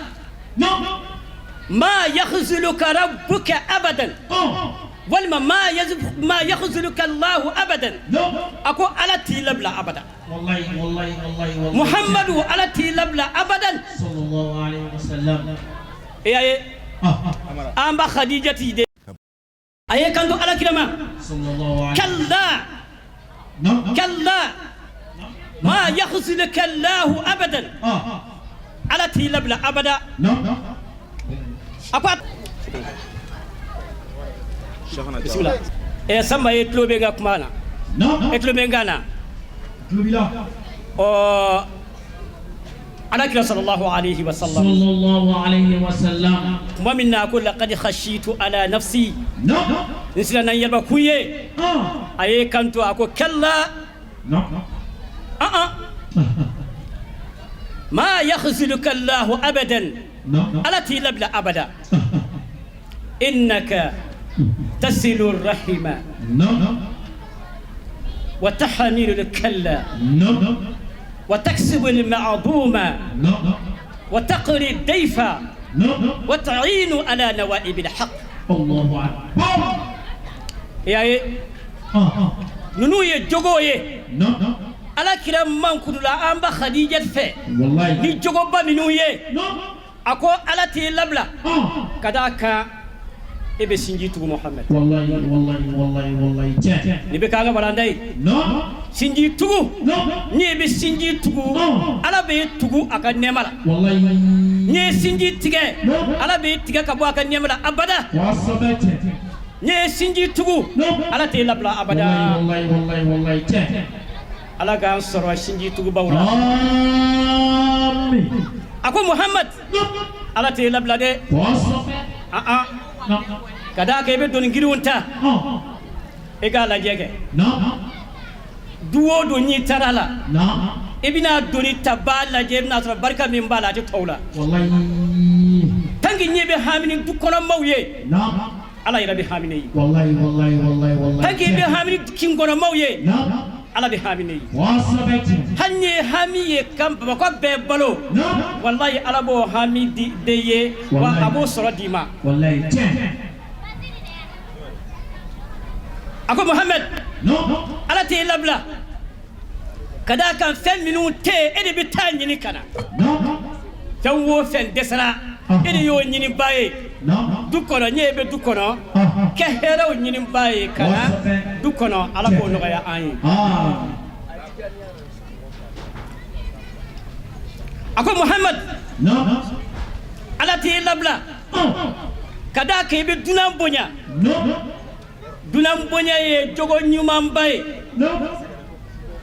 ma yakhzuluka rabbuka abadan," walima "ma yakhzuluka Allahu abadan." A ko Ala t'i labila abada. Wallahi, wallahi, wallahi, wallahi. Muhammadu, Ala t'i labila abadan. Sallallahu alayhi wa sallam. E y'a ye, an ba Khadijati de a ye kanto Ala kira ma: Sallallahu alayhi. "Kalla, kalla, ma yakhzuluka Allahu abadan." Ala t'i labila abada. A ko bisimila. Ɛ Sanba, ye tulo bɛ n ka kuma na? E tulo bɛ n kan na? Tulo b'i la. Ɔ, Ala kira sallallahu alayhi wa sallam, Sallallahu alayhi wa sallam. Tuma min na a ko: "Laqad khashitu ala nafsi," n siranna n yɛrɛbakun ye. A ye kanto, a ko: "Kalla, ma yakhzuluka Allahu abadan." Ala t'i labila abada. "Innaka tasilu rahima wa tahmilu al-kalla wa taksibu al-ma'duma wa taqri ad-dayfa wa ta'inu ala nawa'ib al-haqq." Allahu akbar. I y'a ye, ninnu ye jogow ye Ala kira mankudula an ba Khadija fɛ. Wallahi. Ni jogoba minnu ye, a ko Ala t'i labila ka d'a kan e bɛ sinji tugu, Muhamɛd. Wallahi, wallahi, wallahi, wallahi. Tiɲɛ. Nin bɛ k'an ka walanda ye. Sinji tugu, n'i bɛ sinji tugu, Ala bɛ tugu a ka nɛɛma la. Wallahi. N'i ye sinji tigɛ, Ala bɛ tigɛ ka bɔ a ka nɛɛma la abada. Kosɛbɛ, tiɲɛ. N'i ye sinji tugu, Ala t'e labila abada. Wallahi, wallahi, wallahi, tiɲɛ. Ala k'an sɔrɔ sinji tugubaw la. Amin. A ko Muhamad, Ala t'e labila dɛ. Kosɛbɛ. An an ka d'a kan i bɛ doni girinw ta, i k'a lajɛ kɛ. Du o du n'i taara la, i bɛna doni ta ba lajɛ, i bɛna sɔrɔ barika min b'a la, a tɛ tɔw la. Wallahi. Tant que ɲɛ bɛ hami ni du kɔnɔmaw ye, Ala yɛrɛ bɛ hami ne ye. Wallahi, wallahi, wallahi, wallahi. Tant que i bɛ hami ni kin kɔnɔmaw ye, Ala bɛ hami ne ye. Kosɛbɛ, tiɲɛ. Hali ni ye hami ye kan Bamakɔ bɛɛ balo, wallahi, Ala b'o hami di de ye wa a b'o sɔrɔ d'i ma. Wallahi, tiɲɛ. A ko Muhamɛd, Ala t'e labila ka d'a kan fɛn minnu tɛ yen, e de bɛ taa ɲini ka na. Fɛn o fɛn dɛsɛra, e de y'o ɲinibaa ye du kɔnɔ. Ɲɛ bɛ du kɔnɔ kɛ hɛrɛw ɲinibaa ye ka na du kɔnɔ. Ala k'o nɔgɔya an ye. A ko Muhamɛd, Ala t'e labila ka d'a kan i bɛ dunan bonya. Dunan bonya ye jogo ɲumanba ye.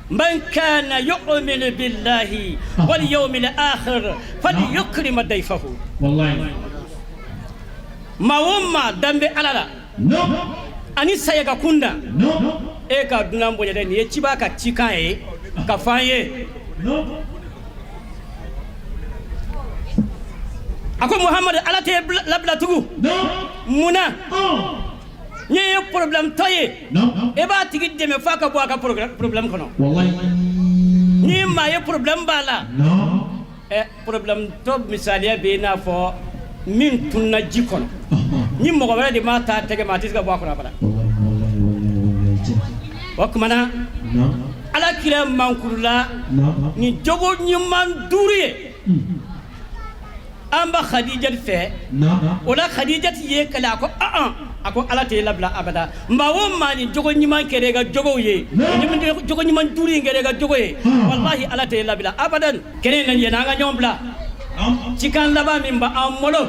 "Man kana yu'minu billahi wal yawmil akhir falyukrim dayfahu." Wallahi. Maa o maa dan bɛ Ala la ani saya ka kunda, e ka dunan bonya dɛ. Nin ye ciba ka cikan ye ka fɔ an ye. A ko Muhamadu, Ala t'e labila tugun. Mun na? N'i ye problème tɔ ye, e b'a tigi dɛmɛ f'a ka bɔ a ka problème kɔnɔ. Wallahi. Ni maa ye problème b'a la, ɛ problème tɔ misaliya bɛ i n'a fɔ min tununa ji kɔnɔ, ni mɔgɔ wɛrɛ de m'a ta tɛgɛ ma, a tɛ se ka bɔ a kɔnɔ abada. Wallahi, wallahi, wallahi, wallahi, tiɲɛ. O tuma na, Ala kira mankurula ni jogo ɲuman duuru ye an ba Khadija fɛ. O la, Khadija ye kɛlɛ, a ko an a ko Ala t'e labila abada. Maa o maa ni jogo ɲuman kɛra i ka jogow ye, ni jogo ɲuman duuru in kɛra i ka jogo ye, walahi, Ala t'e labila abadan. Kɛnɛ in na yɛlɛ, an ka ɲɔgɔn bila. Cikan laban min b'an bolo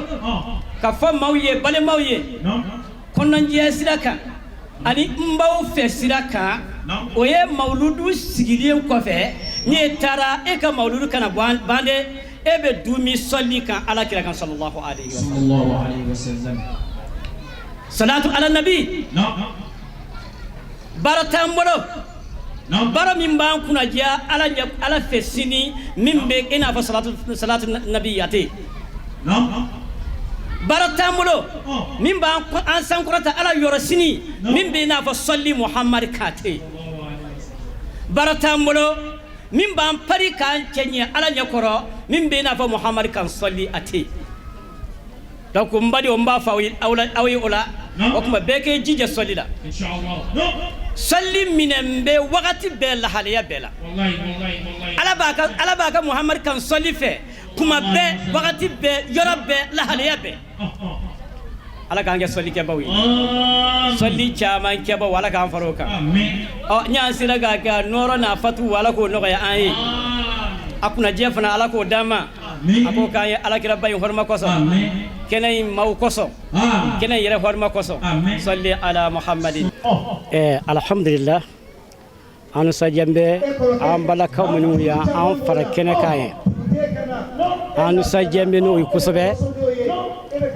ka fɔ maaw ye, balimaw ye, kɔnɔnajɛya sira kan. Ani n b'aw fɛ sira kan, o ye mawuludu sigilen kɔfɛ, n'i taara e ka mawuludu kana ban dɛ, e bɛ dumi sɔli kan Ala kira kan sallallahu alaihi wasallam. Salatu ala nabi. Baara t'an bolo, baara min b'an kunnadiya Ala ɲɛ, Ala fɛ sini, min bɛ i n'a fɔ salatu nabi a tɛ yen. Baara t'an bolo min b'an an sankɔrɔta Ala yɔrɔ sini, min bɛ i n'a fɔ sɔli Muhamadu k'a tɛ yen. Baara t'an bolo min b'an pari k'an cɛ ɲɛ Ala ɲɛkɔrɔ, min bɛ i n'a fɔ Muhamadu kan sɔli a tɛ yen. Donc n badenw, n b'a fɔ aw ye o la, o tuma bɛɛ k'i jija sɔli la. Sɔli minɛ bɛ wagati bɛɛ, lahalaya bɛɛ la. Ala b'a ka Muhamadu kan sɔli fɛ kuma bɛɛ, wagati bɛɛ, yɔrɔ bɛɛ, lahalaya bɛɛ. Ala k'an kɛ sɔlikɛbaw ye, sɔli caman kɛbaw, Ala k'an fara o kan. Ɔ, n y'an sera k'a kɛ nɔɔrɔ n'a fatu, Ala k'o nɔgɔya an ye. A kunnajɛ fana, Ala k'o d'an ma. A k'o k'an ye alakiraba in hɔrɔma kosɔn, kɛnɛ in maaw kosɔn, kɛnɛ in yɛrɛ hɔrɔma kosɔn. Sɔli ala Muhamadin. Alhamdulillah, an nisɔndiya bɛ an balakaw minnu y'an fara kɛnɛ kan ye, an nisɔndiya bɛ n'o ye kosɛbɛ,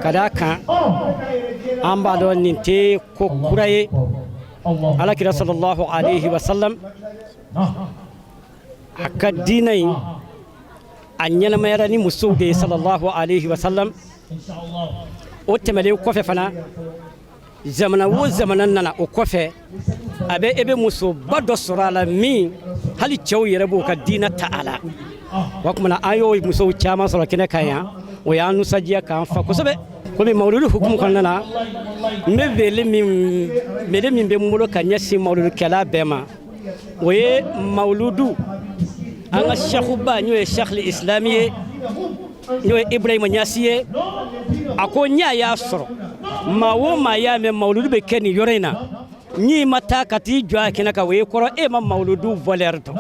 ka d'a kan an b'a dɔn nin tɛ ko kura ye. Alakira sallallahu alaihi wasallam, a ka diinɛ in, a ɲɛnamayara ni musow de ye sallallahu alaihi wasallam. O tɛmɛlen kɔfɛ fana, zamana o zamana nana o kɔfɛ, a bɛ e bɛ musoba dɔ sɔrɔ a la min hali cɛw yɛrɛ b'o ka diinɛ ta a la. O tuma na, an y'o musow caman sɔrɔ kɛnɛ kan yan, o y'an nisɔndiya k'an fa kosɛbɛ. Komi mawuludu hukumu kɔnɔna na, n bɛ wele min bɛ n bolo ka ɲɛsin mawuludukɛla bɛɛ ma, o ye mawuludu an ka sɛkuba, n'o ye sɛkili isilami ye, n'o ye Ibrahima Ɲasi ye. A ko n y'a sɔrɔ maa o maa y'a mɛn mawuludu bɛ kɛ nin yɔrɔ in na, n'i ma taa ka t'i jɔ a kɛnɛ kan, o ye kɔrɔ e ma mawuludu valeur dɔn.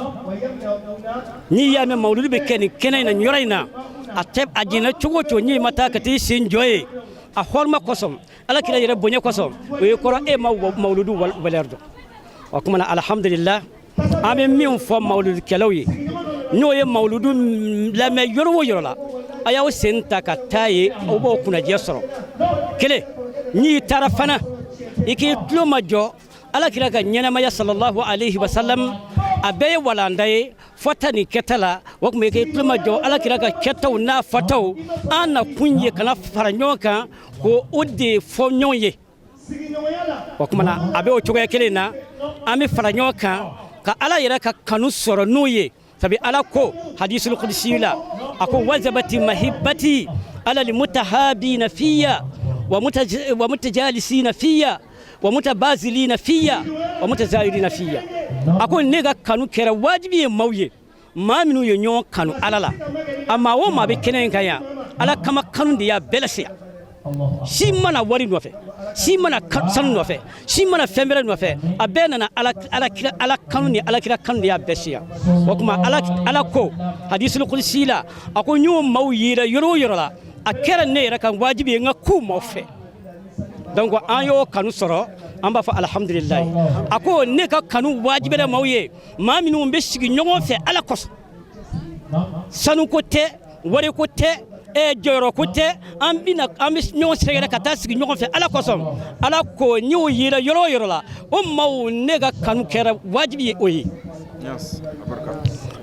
N'i y'a mɛn mawuludu bɛ kɛ nin kɛnɛ in na, nin yɔrɔ in na, a tɛ a jɛnɛ cogo o cogo, n'i ma taa ka t'i sen jɔ yen a hɔrɔma kosɔn, Ala kira yɛrɛ bonya kosɔn, o ye kɔrɔ e ma mawuludu valeur dɔn. O tuma na, alhamdulillah, an bɛ min fɔ mawuludukɛlaw ye, n'o ye mawuludu lamɛn yɔrɔ o yɔrɔ la, a y'aw sen ta ka taa ye, aw b'o kunnajɛ sɔrɔ. Kelen, n'i taara fana, i k'i tulo ma jɔ Ala kira ka ɲɛnamaya sallallahu alaihi wasallam, a bɛɛ ye walanda ye fɔta ni kɛta la. O tuma i k'i tulo ma jɔ Ala kira ka kɛtaw n'a fɔtaw, an na kun ye kana fara ɲɔgɔn kan ko o de fɔ ɲɔgɔn ye. O tuma na, a bɛ o cogoya kelen na, an bɛ fara ɲɔgɔn kan ka Ala yɛrɛ ka kanu sɔrɔ n'o ye. Sabi Ala ko hadisul kudusi la, a ko wajabati mahibbati ala limutahabina fiya wa mutajalisina fiya wa mutabazilina fiya wa mutazayirina fiya. A ko ne ka kanu kɛra wajibi ye maaw ye, maa minnu ye ɲɔgɔn kanu Ala la. A maa o maa bɛ kɛnɛ in kan yan, Ala kama kanu de y'a bɛɛ lase yan. Si mana wari nɔfɛ, si mana sanu nɔfɛ, si mana fɛn bɛrɛ nɔfɛ, a bɛɛ nana Ala, Ala kira, Ala kanu ni Ala kira kanu de y'a bɛɛ siya. O tuma Ala ko hadisul kudusi la, a ko n y'o maaw yira yɔrɔ o yɔrɔ la, a kɛra ne yɛrɛ kan wajibi ye n ka k'u maaw fɛ. Donc an y'o kanu sɔrɔ, an b'a fɔ alhamdulilayi. A ko ne ka kanu wajibiyara maaw ye, maa minnu bɛ sigi ɲɔgɔn fɛ Ala kosɔn, sanuko tɛ, wariko tɛ, jɔyɔrɔko tɛ, an bɛna an bɛ ɲɔgɔn sɛgɛrɛ ka taa sigi ɲɔgɔn fɛ Ala kosɔn. Ala ko n y'o yira yɔrɔ o yɔrɔ la, o maaw, ne ka kanu kɛra wajibi ye o ye.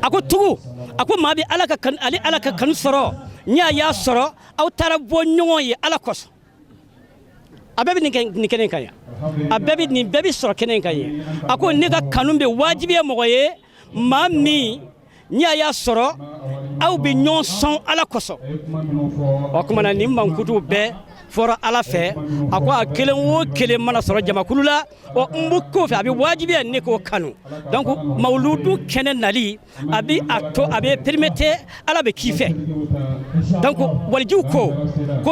A ko tugu, a ko maa bɛ Ala ka kanu, ale Ala ka kanu sɔrɔ, n y'a sɔrɔ aw taara bɔ ɲɔgɔn ye Ala kosɔn. A bɛɛ bɛ nin kɛ nin kɛnɛ in kan yan, a bɛɛ bɛ nin bɛɛ bɛ sɔrɔ kɛnɛ in kan yan. A ko ne ka kanu bɛ wajibiya mɔgɔ ye, maa min n'i y'a sɔrɔ aw bɛ ɲɔgɔn sɔn Ala kosɔn. O tuma na, nin mankutuw bɛɛ fɔra Ala fɛ. A ko a kelen o kelen mana sɔrɔ jamakulu la, ɔ, n b'o k'o fɛ, a bɛ wajibiya ne k'o kanu. Donc mawuludu kɛnɛ nali, a bɛ a to, a bɛ permettre Ala bɛ k'i fɛ. Donc walijiw ko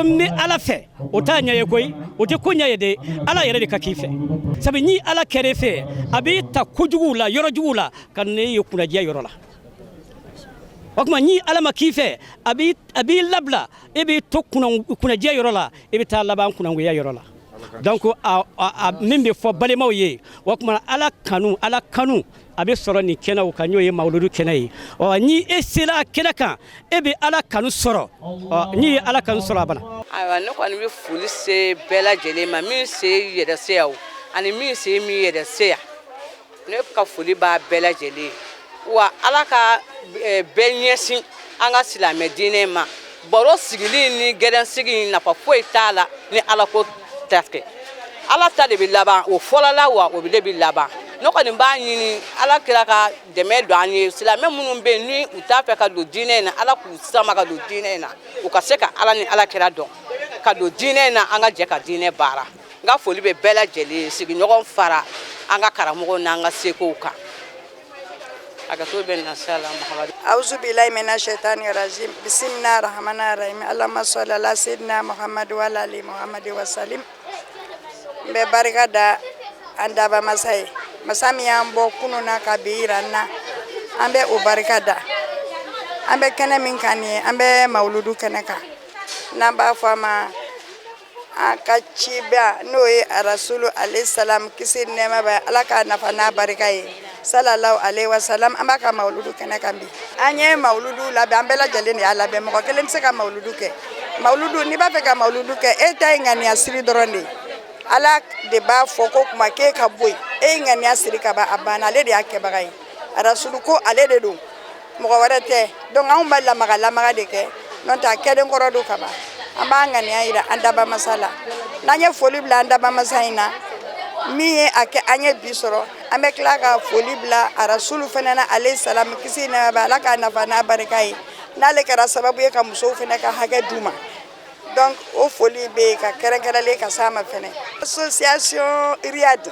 n bɛ Ala fɛ, o t'a ɲɛ ye koyi, o tɛ ko ɲɛ ye dɛ, Ala yɛrɛ de ka k'i fɛ. Sabu ni Ala kɛr'i fɛ, a b'i ta kojuguw la, yɔrɔ juguw la, ka ne ye kunnadiya yɔrɔ la. O tuma ni Ala ma k'i fɛ, a b'i labila, e b'i to kunnadiya yɔrɔ la, e bɛ taa laban kunnangoya yɔrɔ la. Donc a min bɛ fɔ balimaw ye, o tuma Ala kanu, Ala kanu a bɛ sɔrɔ nin kɛnɛw kan, n'o ye mawuludu kɛnɛ ye. Ɔ, ni e sera a kɛnɛ kan, e bɛ Ala kanu sɔrɔ. Ɔ, n'i ye Ala kanu sɔrɔ, a banna. Ayiwa, ne kɔni bɛ foli se bɛɛ lajɛlen ma, min se yɛrɛ se yan o, ani min se min yɛrɛ se yan, ne ka foli b'a bɛɛ lajɛlen ye. Wa Ala ka bɛɛ ɲɛsin an ka silamɛ diinɛ ma. Baro sigili ni gɛrɛnsigi nafa foyi t'a la ni Ala ko tɛ kɛ. Ala ta de bɛ laban, o fɔlɔ la, wa o de bɛ laban. Ne kɔni b'a ɲini Ala kira ka dɛmɛ don an ye. Silamɛ minnu bɛ yen ni u t'a fɛ ka don diinɛ in na, Ala k'u sama ka don diinɛ in na, u ka se ka Ala ni Ala kira dɔn ka don diinɛ in na. An ka jɛ ka diinɛ baara. N ka foli bɛ bɛɛ lajɛlen ye, sigiɲɔgɔn fara an ka karamɔgɔw n'an ka sekow kan. Hakɛto bɛ na sala Muhamadu. أعوذ بالله من الشيطان الرجيم، بسم الله الرحمن الرحيم، اللهم صل على سيدنا محمد وعلى آل محمد وسلم. N bɛ barika da an daba masa ye, masa min y'an bɔ kunun na ka bi yira an na, an bɛ o barika da. An bɛ kɛnɛ min kan nin ye, an bɛ mawuludu kɛnɛ kan, n'an b'a fɔ a ma an ka ciba, n'o ye Arasulu alayhi salam, kisi ni nɛɛma bɛ, Ala k'a nafa n'a barika ye, sallallahu alaihi wasallam. An b'a ka mawuludu kɛnɛ kan bi. An ye mawuludu labɛn, an bɛɛ lajɛlen de y'a labɛn. Mɔgɔ kelen tɛ se ka mawuludu kɛ. Mawuludu, n'i b'a fɛ ka mawuludu kɛ, e ta ye ŋaniya siri dɔrɔn de ye. Ala de b'a fɔ ko kuma k'e ka bɔ yen. E ye ŋaniya siri ka ban, a banna. Ale de y'a kɛbaga ye. Arasulu ko ale de don, mɔgɔ wɛrɛ tɛ. Donc anw bɛ lamaga lamaga de kɛ, n'o tɛ a kɛlen kɔrɔ don ka ban. An b'an ŋaniya yira an dabamasa la. N'an ye foli bila an dabamasa in na, min ye a kɛ an ye bi sɔrɔ, an bɛ tila ka foli bila Arasulu fana na, ale salam, kisi nɛɛma bɛ, Ala k'a nafa n'a barika ye, n'ale kɛra sababu ye ka musow fana ka hakɛ d'u ma. Donc o foli bɛ yen ka kɛrɛnkɛrɛnlen ka s'a ma fɛnɛ. Association Riyad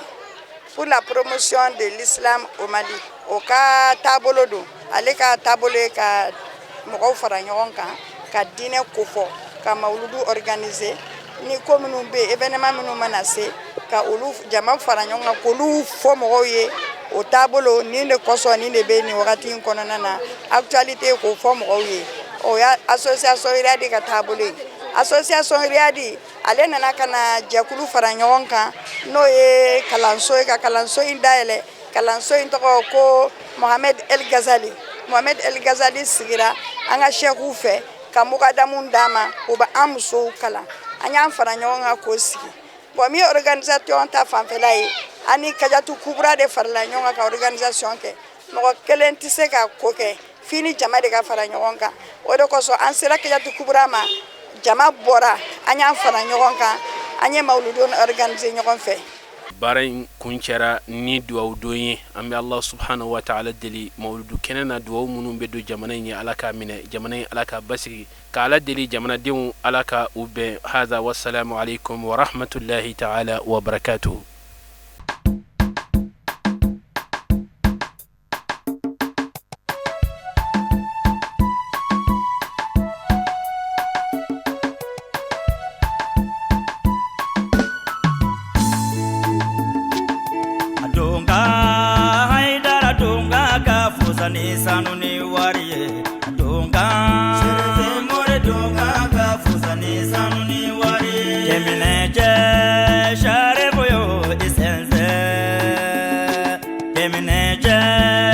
pour la promotion de l'islam au Mali, o ka taabolo don. Ale ka taabolo ye ka mɔgɔw fara ɲɔgɔn kan ka diinɛ kofɔ, ka mawuludu organiser, ni ko minnu bɛ yen, événement minnu mana se, ka olu jama fara ɲɔgɔn kan k'olu fɔ mɔgɔw ye. O taabolo nin de kosɔn, nin de bɛ nin wagati in kɔnɔna na, actualité k'o fɔ mɔgɔw ye, o y'a association Riyadi ka taabolo ye. Association Riyadi, ale nana ka na jɛkulu fara ɲɔgɔn kan, n'o ye kalanso ye, ka kalanso in dayɛlɛ. Kalanso in tɔgɔ ko Mohamed El Ghazali. Mohamed El Ghazali sigira an ka sɛkiw fɛ ka mugadamu d'a ma, o bɛ an musow kalan. An y'an fara ɲɔgɔn kan k'o sigi. Bon, min ye organisation ta fanfɛla ye, an ni Kajatu Kubura de farala ɲɔgɔn kan ka organisation kɛ. Mɔgɔ kelen tɛ se ka ko kɛ f'i ni jama de ka fara ɲɔgɔn kan. O de kosɔn an sera Kajatu Kubura ma, jama bɔra, an y'an fara ɲɔgɔn kan, an ye mawuludu organiser ɲɔgɔn fɛ. Baara in kuncɛra ni duwawu don ye. An bɛ Allah subhanahu wa ta'ala deli, mawuludu kɛnɛ na, duwawu minnu bɛ don jamana in ye, Ala k'a minɛ. Jamana in, Ala k'a basigi. Ka Ala deli, jamanadenw, Ala ka u bɛn. Hada wassalamu alaikum wa rahmatullahi ta'ala wa barakatuhu. Donga Haidara, donga ka fusa ni sanu ni wari ye. Donga more, donga ka fusa ni sanu ni wari ye. Keminɛ cɛ saribuyo isense, keminɛ cɛ.